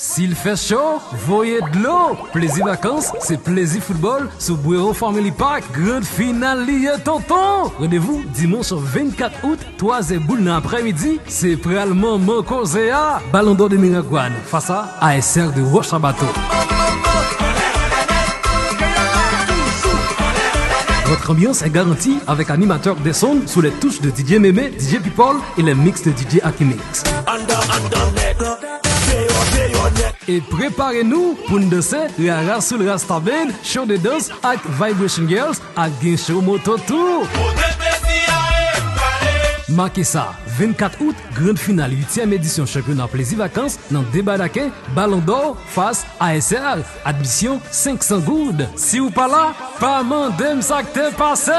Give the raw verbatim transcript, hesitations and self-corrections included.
Si l fè cho, voye dlo. Plezi Vakans se plezi foutbòl sou Bwero Family Park. Grand final li ye, tonton! Randevou dimanch vennkat out, twa zè boul nan aprèmidi, se pral manman koze a. Ballon d'Or de Miragwàn fas a A S R de Roche à Bateau. Votre ambiance est garantie avec animateur Desson sous les touches de D J Mémé, D J People et les mix de D J Akimix. E prepare nou pou n danse Rara sou l Rasta Band, show de dans ak Vibration Girls ak gen show moto tou. Make sa, vennkat out, grand final uityèm edisyon chanpyona Plezi Vakans nan Debadaken, Ballon d'Or fas A S R. Admisyon senk san goud. Si w pa la, pa mande m sa k te pase.